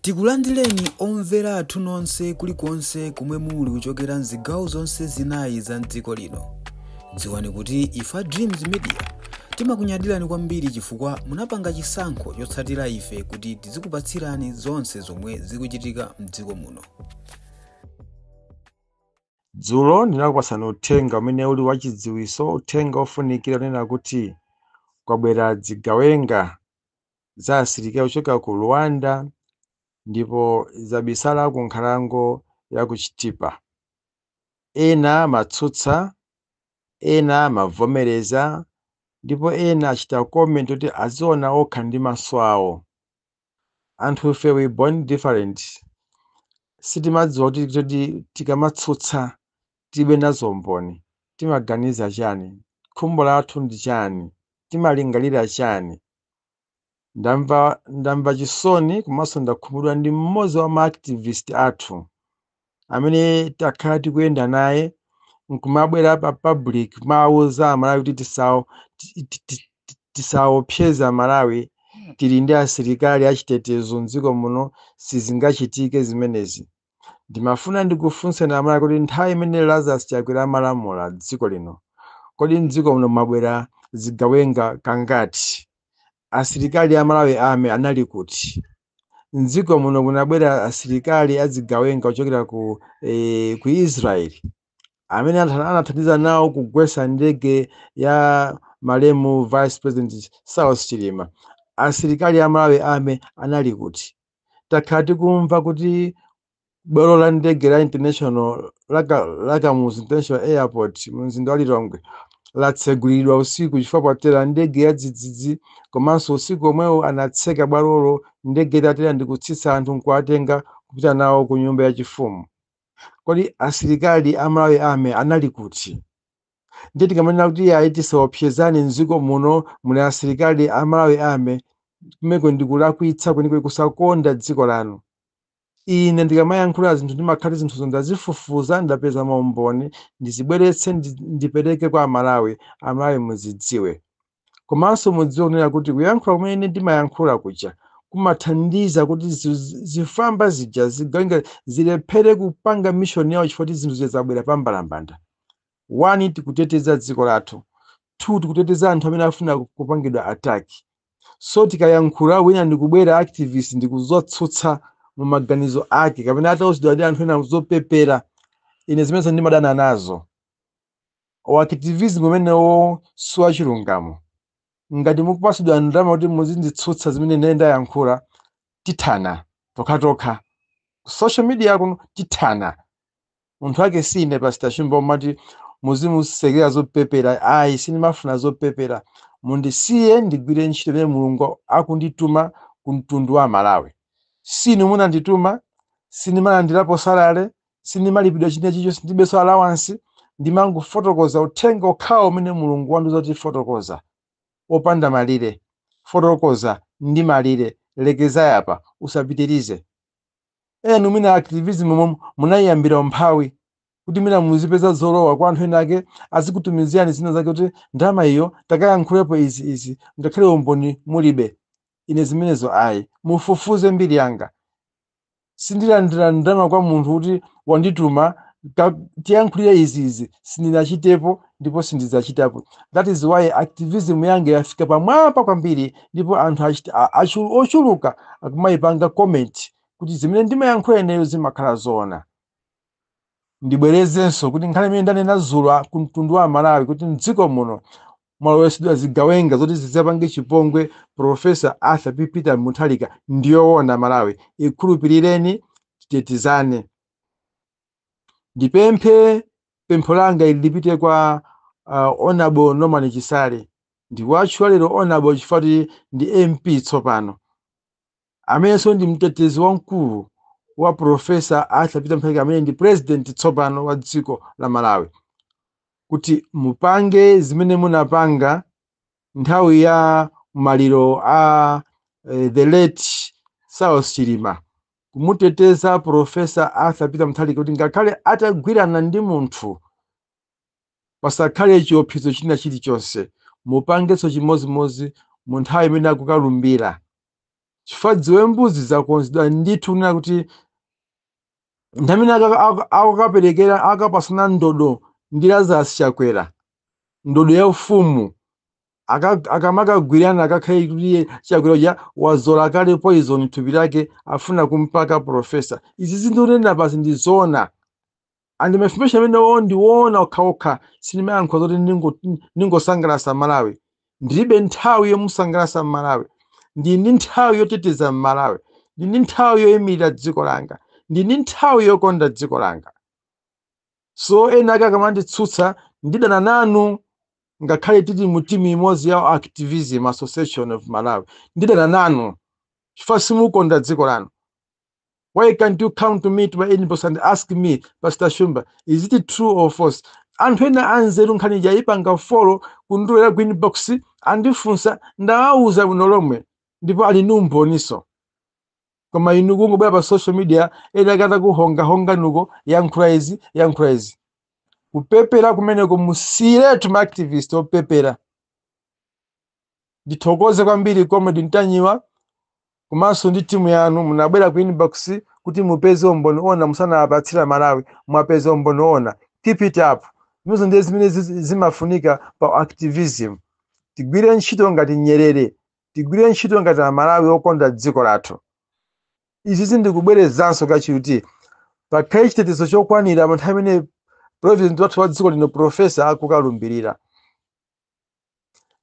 Tikulandireni omvera athu nonse kulikonse kumwe muli kuchokera mzigawo zonse zinayi za mdziko lino. Dziwani kuti ife Dreams Media timakunyadirani kwambiri chifukwa munapanga chisankho chotsatira ife kuti tizikupatsirani zonse zomwe zikuchitika mdziko muno. Dzulo ndinakupatsani uthenga umene uli wachidziwitso, uthenga ofunikira unena kuti kwabwera zigawenga za asilikali kuchoka ku Rwanda ndipo zabisala ku nkhalango ya ku Chitipa. Ena amatsutsa, ena amavomereza ndipo ena achita comment kuti aziona okha ndi maso awo. Anthufe we born different, sitimadziwa kuti tikamatsutsa tilibe nazo mboni, timaganiza chani, khumbo lathu ndi chani, timalingalira chani. Ndamva chisoni komanso ndakhumudwa ndi mmodzi wa ma activist athu amene takhala tikuyenda naye nkumabwera pa public kumawuza Amalawi kuti tisaopseze Amalawi, tili ndi asilikali achitetezo mdziko muno, sizingachitike zimenezi. Ndimafuna ndikufunseni Amalawi kuti nthawi imene Lazarus Chakwera amalamula dziko lino, kodi mdziko muno mwabwera zigawenga kangati? Asilikali a Malawi Army anali kuti? Mdziko muno kunabwera asilikali azigawenga kuchokera ku Israel amene anathandiza nawo kugwetsa ndege ya malemu Vice President Saulos Chilima. Asilikali a Malawi Army anali kuti? Takhala tikumva kuti bwalo la ndege la international la Kamuzu International Airport mu mzinda wa Lilongwe latsegulidwa usiku chifukwa patera ndege ya dzidzidzi, komanso usiku omwewo anatseka bwalolo ndege itatera ndi kutsitsa anthu nkuwatenga kupita nawo ku nyumba yachifumu. Kodi asilikali a Malawi Army anali kuti? Ndiye tikamanena kuti ayi, tisaopsezane, mdziko muno muli asilikali a Malawi Army, kumeko ndikulakwitsa kwenikweni, kusakonda dziko lanu. Ine ndikamayankhula zinthu ndimakhala zinthuzo ndazifufuza, ndapeza maumboni, ndizibweretse, ndipereke kwa Amalawi, Amalawi muzidziwe. Komanso mudziwe kunena kuti kuyankhula kumene ndimayankhula kuja kumathandiza kuti zifamba zija zigawenga zilephere kupanga mission yawo, chifukwa kuti zinthu zija zabwera pambalambanda. 1, tikuteteza dziko lathu; 2, tikuteteza anthu amene afuna kupangidwa attack. So tikayankhula, wina ndikubwera activist ndikuzotsutsa mu maganizo ake kapena atauzidwa ndi anthu ena zopepera, ine zimenezo ndimadana nazo. Activism umenewo siwachilungamo. Ngati mukupasidwa ndalama kuti muzinditsutsa zimene ine ndayankhula, tithana tokhatokha ku social media kuno, tithana. Munthu ake sine Pastor Shumba umati muzimusekera zopepera, ayi, sindimafuna zopepera. Mundisiye ndigwire ntchito imene Mulungu akundituma ku mtundu wa Malawi. Sinu munandituma, sindimalandirapo salary, sindimalipidwa china chilichonse, ndilibenso allowance. Ndimangofotokoza uthenga okhawo umene Mulungu wandiuza kuti fotokoza opanda malire, fotokoza ndi malire, lekeza apa, usapitirize. Enu mwina activism momwe munayiyambira umphawi kuti mwina muzipeza zolowa kwa anthu ena ake azikutumizirani zina zake kuti ndalama iyo takayankhulepo izi izi, ngakhale umboni mulibe. Ine zimenezo ayi. Mufufuze mbiri yanga, sindilandira ndalama kwa munthu kuti wandituma tiyankhulire izi izi, sindinachitepo ndipo sindidzachitapo. That is why activism yanga yafika pamwamba kwambiri ndipo anthu ochuluka akumayipanga comment kuti zimene ndimayankhula ineyo zimakhala zoona. Ndibwerezenso kuti nkhani imene ndanena dzulo ku mtundu wa Malawi kuti mdziko muno mwalowesedwa zigawenga zoti zidzapange chipongwe Professor Arthur P Peter Mutharika ndiyoona. Malawi, ikhulupirireni, titetezane. Ndipemphe, pempho langa ili lipite kwa Honorable Norman Chisale. Ndikuwatchula lero Honorable chifukwa kuti ndi MP tsopano, amenenso ndi mtetezi wamkulu wa Professor Arthur Peter Mutharika amene ndi president tsopano wa dziko la Malawi, kuti mupange zimene munapanga nthawi ya maliro a the late Saulos Chilima, kumuteteza Professor Arthur Peter Mutharika kuti ngakhale atagwirana ndi munthu pasakhale chiopsezo china chilichonse. Mupangenso chimodzimodzi mu nthawi imene akukalumbira, chifukwa Chifukwa ziwembuzi zakonzedwa ndithu kunena kuti nthawi imene akakaperekera, akapasana ndodo ndi Lazarus Chakwera, ndodo ya ufumu, akamakagwirana, akakhale kuti Chakwera uja wazola kale poison thupi lake, afuna kumpaka professor. Izi zindikunena pasi ndi zona, and ma information amenewo ndiwoona okhaokha. Sindimayankhula zoti ningosangalasa Malawi. Ndilibe nthawi yomusangalasa Malawi. Ndili ndi nthawi yoteteza Malawi, ndili ndi nthawi yoyimirira dziko langa, ndili ndi nthawi yokonda dziko langa. So ena ake akamanditsutsa, ndidana nanu. Ngakhale tili mu timu imodzi ya Activism Association of Malawi, ndidana nanu chifukwa simukonda dziko lanu. Why can't you come to me, to my inbox, and ask me, "Pastor Shumba, is it true or false?" Anthu ena anzeru nkhani ija follow kundulera ku inbox, andifunsa, ndawauza bwino lomwe, ndipo ali ndi umboniso. Koma inu kungobwera pa social media, ena akata kuhongahonga nuko, yankhula izi, yankhula izi, kupepera kumeneko musiretu ma activist opepera. Ndithokoze kwambiri Comrade Ntanyiwa komanso ndi timu yanu. Munabwera ku inbox kuti mupeze umboni ona musanawapatsira Malawi. Mwapeza umboni ona, keep it up. Zimenezo ndiye zimene zimafunika pa activism. Tigwire ntchito ngati Nyerere, tigwire ntchito ngati Amalawi okonda dziko lathu. Izi zindikubwerezanso kachiwiri, pakhale chitetezo chokwanira pa nthawi imene president wathu wa dziko lino, professor, akukalumbirira.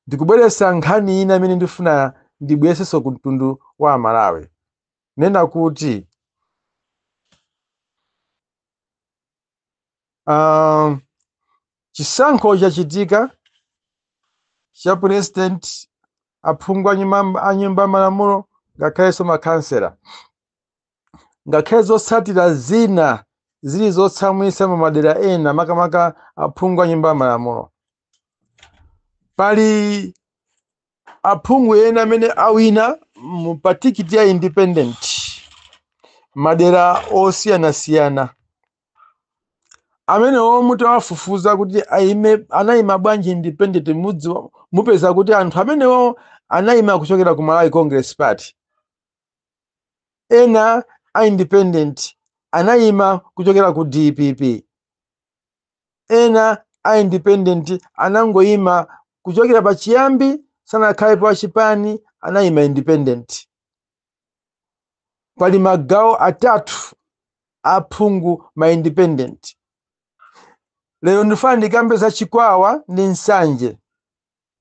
Ndikubweretsa nkhani ina imene ndifuna ndibweresenso ku mtundu wa Amalawi, nena kuti chisankho chachitika cha president, aphungu a nyumba malamulo, ngakhalenso makhansela. Ngakhale zotsatira zina zili zotsamwitsa mu madera ena, makamaka aphungu a nyumba malamulo, pali aphungu ena amene awina mu pa tikiti ya independent madera osiyanasiyana, amene omwe mutawafufuza kuti aime, anayima bwanji independent, mudziwa, mupeza kuti anthu amenewo anayima kuchokera ku Malawi Congress Party. Ena a independent anayima kuchokera ku DPP. Ena a independent anangoyima kuchokera pachiyambi, sanakhalepo achipani, anayima independent. Pali magawo atatu aphungu ma independent. Lero ndifuna ndikambe za Chikwawa ndi Nsanje,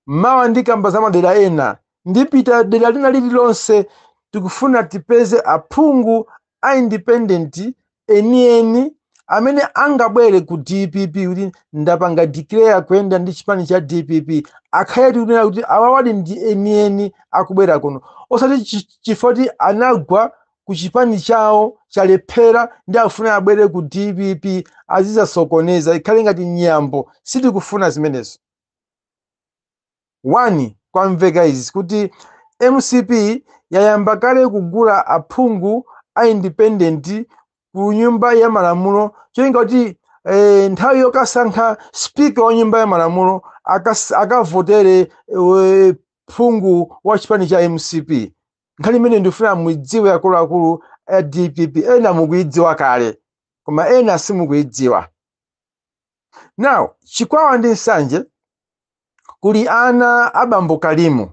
mawa ndikamba za madera ena. Ndipita dera lina lililonse. Tikufuna tipeze aphungu a independent enieni amene angabwere ku DPP kuti ndapanga declare kuyenda ndi chipani cha DPP, akhale tikunena kuti awawadi ndi enieni akubwera kuno, osati chifukwa kuti anagwa ku chipani chawo chalephera ndi akufuna abwere ku DPP azizasokoneza, ikhale ngati nyambo. Sitikufuna zimenezo. One, kwamveka izi kuti MCP yayamba kale kugula aphungu a independent ku nyumba ya malamulo, cholinga kuti nthawi yokasankha speaker wa nyumba ya malamulo akavotere phungu wa chipani cha MCP. Nkhani imene ndifuna muidziwe, akuluakulu a DPP. Ena mukuidziwa kale, koma ena simukuidziwa. Now, Chikwawa ndi Nsanje kuli ana abambo Kalimu.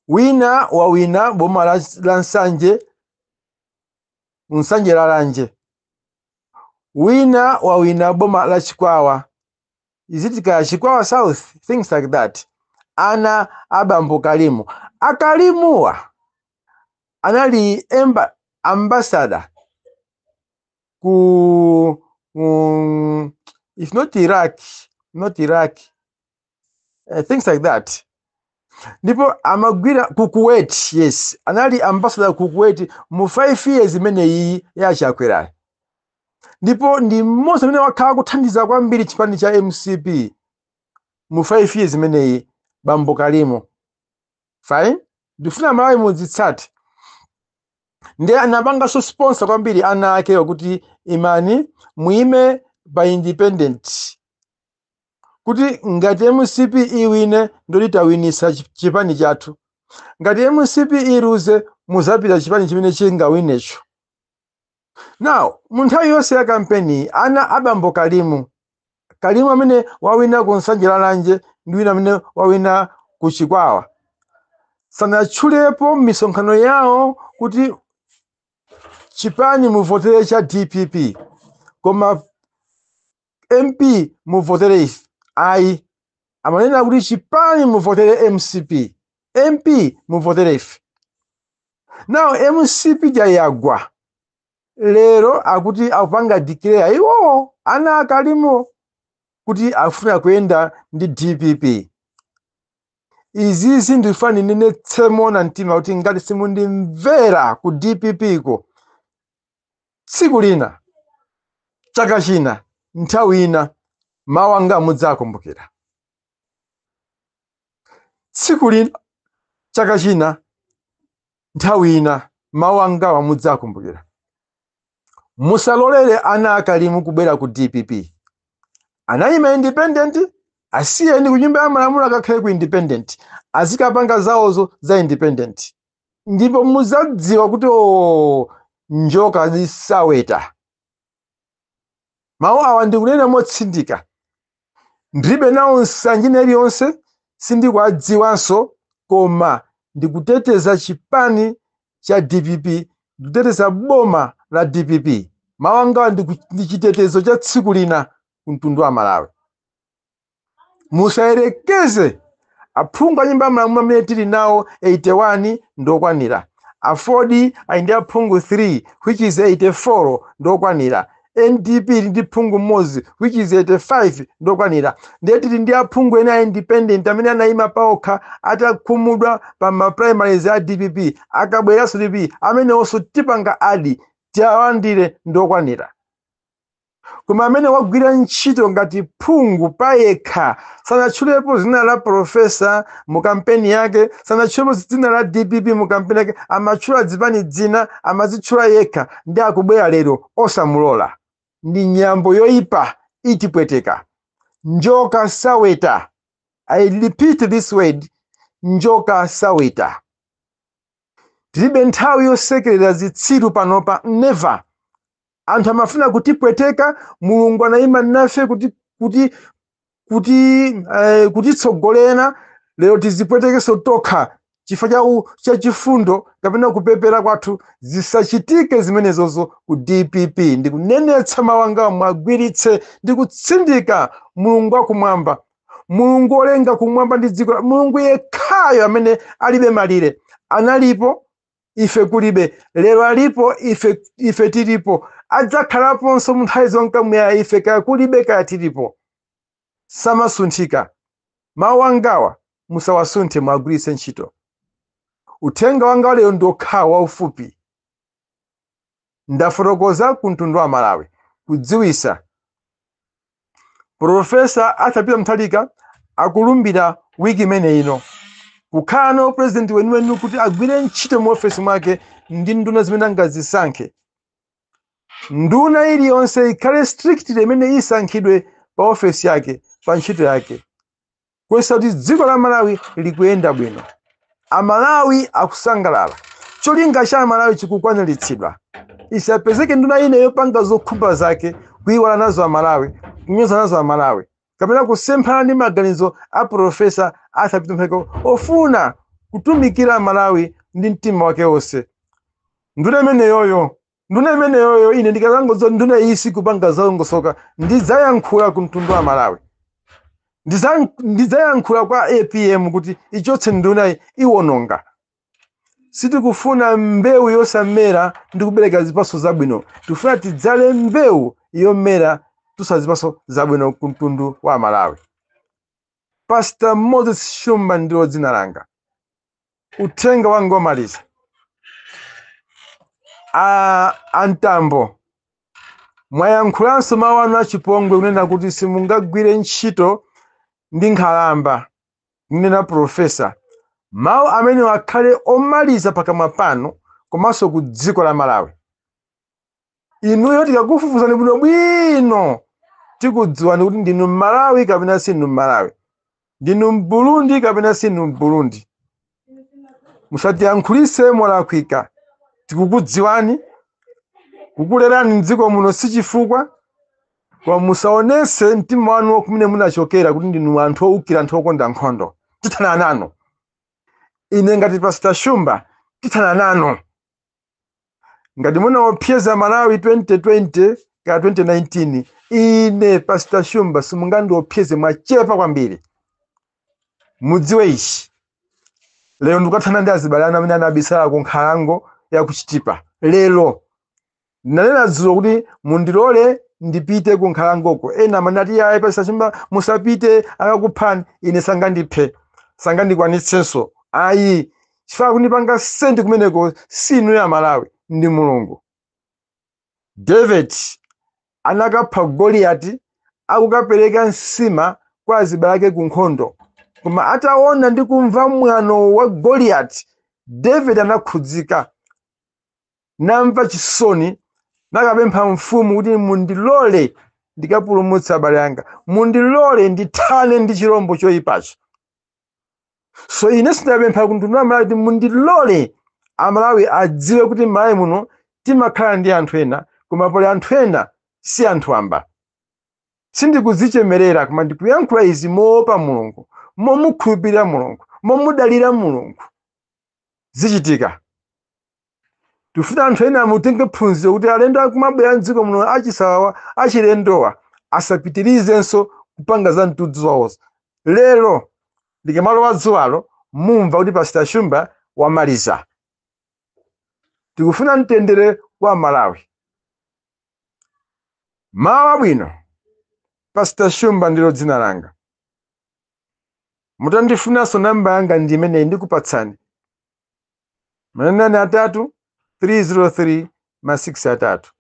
Wina wawina boma la Nsanje, Nsanje Lalanje. Wina wawina boma la Chikwawa, izitika Chikwawa South, things like that. Ana abambo Kalimu. Akalimuwa anali ambassador ku if not Iraq, not Iraq, things like that. Ndipo amagwira ku Kuwait. Yes, anali ambassador ku Kuwait mu 5 years imeneyi yachakwerayi, ndipo ndi mmodzi amene wakhala kuthandiza kwambiri chipani cha MCP mu 5 years imeneyi, bambo Kalimu. Fine, ndifuna Malawi mudzitsate. Ndi anapanganso sponsor kwambiri ana ake kuti imani muime pa independent, kuti ngati MCP iwine, ndoti tawinisa chipani chathu, ngati MCP iluze, Muzapita chipani chimene chingawinecho. Now, mu nthawi yonse ya kampeni, ana abambo Kalimu, Kalimu amene wawina ku Nsanje Lalanje ndi wina amene wawina ku Chikwawa, sanatchulepo m'misonkhano yawo kuti chipani muvotere cha DPP, koma MP muvotere ife. Ayi, amanena kuti chipani muvotere MCP, MP muvotere ife. Now MCP jayagwa lero, akuti akupanga declare iwowo ana akalimo kuti akufuna kuyenda ndi DPP. Izizi ndifuna ndinenetse moona mtima kuti ngati simundimvera ku DPP ko, tsiku lina, chaka china, nthawi ina, mawu anga mudzakumbukira. Tsiku lina, chaka china, nthawi ina, mawu angawa mudzakumbukira. Musalolere ana akalimu kubwera ku DPP. Anayima independent, asiyeni ku Nyumba ya Malamulo, akakhale ku independent, azikapanga zawozo za independent, ndipo muzadziwa kuti o njoka zisaweta. Mawu awa ndikunena motsindika, ndilibe nawo nsanje iliyonse, sindikuwadziwanso, koma ndikuteteza chipani cha DPP, ndikuteteza boma la DPP. Mawu angawa ndi chitetezo cha tsiku lina ku mtundu wa Malawi. Musayerekeze. Aphungu a Nyumba ya Malamulo amene tili nawo 81 ndokwanira. AFORD ali ndi aphungu 3, which is 84, ndokwanira. NDP ili ndi phungu mmodzi, which is 85, ndokwanira. Ndiye tili ndi aphungu ena a independent amene anayima paokha atakhumudwa pa ma primaries a DPP, akabweranso DPP amenewonso tipanga add, tialandire, ndokwanira. Koma amene wagwira ntchito ngati phungu payekha, sanatchulepo dzina la profesa mu kampeni yake, sanatchulepo dzina la DPP mu kampeni yake, amatchula dzipani dzina, amazitchula yekha, ndi akubwera lero, osamulola. Ndi nyambo yoyipa, itipweteka. Njoka saweta. I repeat this word, njoka saweta. Tilibe nthawi yosekerera zitsiru panopa, never. Anthu amafuna kutipweteka, Mulungu anayima nafe kuti kutitsogolera. Lero tizipwetekenso tokha chifukwa cha chifundo kapena kupepera kwathu? Zisachitike zimenezozo ku DPP. Ndikunenetsa mawu angawa, mwagwiritse ndikutsindika. Mulungu wakumwamba, Mulungu olenga kumwamba ndi dziko, Mulungu yekhayo amene alibe malire, analipo ife kulibe, lero alipo ife tilipo, adzakhalaponso mu nthawi zonkamuyaya ife kaya kulibe kaya tilipo, samasunthika. Mawu angawa musawasunthe, mwagwiritse ntchito. Uthenga wanga lero ndi okhawa waufupi. Ndafotokoza ku mtundu wa Malawi kudziwisa Profesa Arthur Peter Mutharika akulumbira wiki imene ino kukhala nawo president weniweni, kuti agwire ntchito mu ofesi mwake ndi nduna zimene angazisankhe. Nduna iliyonse ikhale strictly imene isankhidwe pa ofesi yake, pa ntchito yake, kuyesa kuti dziko la Malawi likuyenda bwino, Amalawi akusangalala, cholinga cha Amalawi chikukwaniritsidwa. Isapezeke nduna ine yopanga zokhumba zake, kuyiwala nazo Amalawi, kunyoza nazo Amalawi, kapena kusemphana ndi maganizo a Profesa Arthur Peter Mutharika ofuna kutumikira Amalawi ndi mtima wake wonse. Nduna imeneyoyo, nduna imeneyoyo, ine ndikazangodziwa nduna iyi sikupanga zolongosoka, ndidzayankhula ku mtundu wa Malawi. Ndidzayankhula kwa APM kuti ichotse ndunayi, iwononga. Sitikufuna mbewu yosamera ndi kubereka zipatso zabwino. Tikufuna tidzale mbewu yomera tusa zipatso zabwino ku mtundu wa Malawi. Pastor Moses Shumba ndilo dzina langa. Uthenga wanga womaliza, antambo, mwayankhulanso mawu anu achipongwe kunena kuti simungagwire ntchito ndi nkhalamba, kunena profesa. Mawu amene akhale omaliza pakamwa pano komanso ku dziko la Malawi. Inuyo tikakufufuzani bwinobwino, tikudziwani kuti ndinu Mmalawi kapena sinu Mmalawi, ndinu Mburundi kapena sinu Mburundi. Musatiyankhulise molakwika. Tikukudziwani, kukulerani mdziko muno si chifukwa, koma musaonese mtima wanu kumene munachokera kuti ndinu anthu owukira, anthu okonda nkhondo. Tithana nanu. Ine ngati Pastor Shumba tithana nanu. Ngati munaopseza Malawi 2020 ka 2019, ine Pastor Shumba simungandiopseze, mwachepa kwambiri. Mudziwe ichi, lero ndikukathana ndi azibale anu amene anabisala ku nkhalango ya kuchitipa. Lero ndinanena dzulo kuti mundilole ndipite ku nkhalangoko. Ena amanati, "Ayi, Pastor Shumba, musapite, akakuphani." Ine sangandiphe, sangandikwanitsenso ayi, chifukwa kundipanga send kumeneko si inu ya Malawi, ndi Mulungu. David anakapha Goliyati akukapereka nsima kwa azibale ake ku nkhondo, koma ataona ndi kumva mwano wa Goliyati, David anakhudzika, namva chisoni, nakapempha mfumu kuti, "Mundilole ndikapulumutsa abale anga, mundilole ndithane ndi chirombo choyipacho." So ine sindapempha ku mtundu wa Malawi kuti mundilole. Amalawi adziwe kuti m'Malawi muno timakhala ndi anthu ena, koma pali anthu ena si anthu amba. Sindikudzichemerera, koma ndikuyankhula izi moopa Mulungu, momukhulupirira Mulungu, momudalira Mulungu. Zichitika. Tifuna anthu ena mutenge phunziro kuti alendo akumabwera mdziko muno achisawawa, achilendowa, asapitirizenso kupanga za mtudzi wawozo. Lero ndikamalowa dzuwalo, mumva kuti Pastor Shumba wamaliza. Tikufuna mtendere wa Malawi. Mawa bwino. Pastor Shumba ndilo dzina langa. Mutandifunanso, namba yanga ndi imeneyi ndikupatsani: 9 3 303 ma 6 atatu.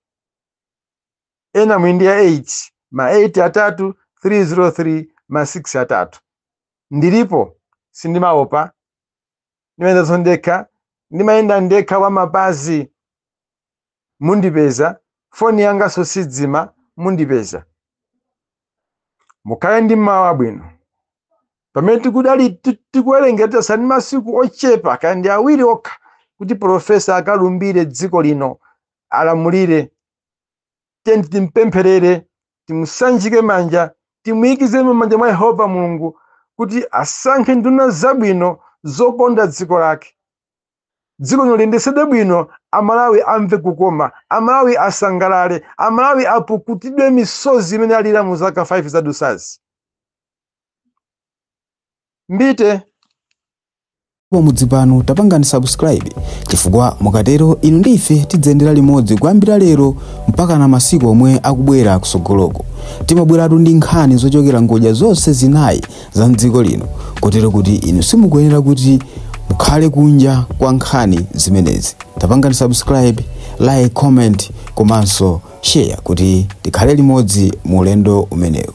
Ena mwindi ya 8 ma 8 atatu 303 ma 6 atatu. Ndilipo, sindimaopa, ndimayendanso ndekha, ndimayenda ndekha kwa mapazi. Mundipeza, foni yanganso sidzima, mundipeza. Mukhale ndi mmawa bwino pamene tikudali tikuwerengera tasani masiku ochepa kandi 2 okha kuti professor akalumbire dziko lino alamulire. Tiyeni timpempherere, timusanjike manja, timuyikize m'manja mwa Yehova Mulungu kuti asankhe nduna zabwino zokonda dziko lake, dziko lino liyendesedwe bwino, Amalawi amve kukoma, Amalawi asangalale, Amalawi apukutidwe misozi imene alira mu zaka 5 zadusazi. Mbite. Pamudzi pano tapangani subscribe, chifukwa mukatero inu ndi ife tidzayendera limodzi kuyambira lero mpaka na masiku omwe akubwera kusogoloko. Timabweratu ndi nkhani zochokera ngodya zonse zinayi za mdziko lino, kotero kuti inu simukuyenera kuti mukhale kunja kwa nkhani zimenezi. Tapangani subscribe, like, comment komanso share kuti tikhale limodzi mu ulendo umenewu.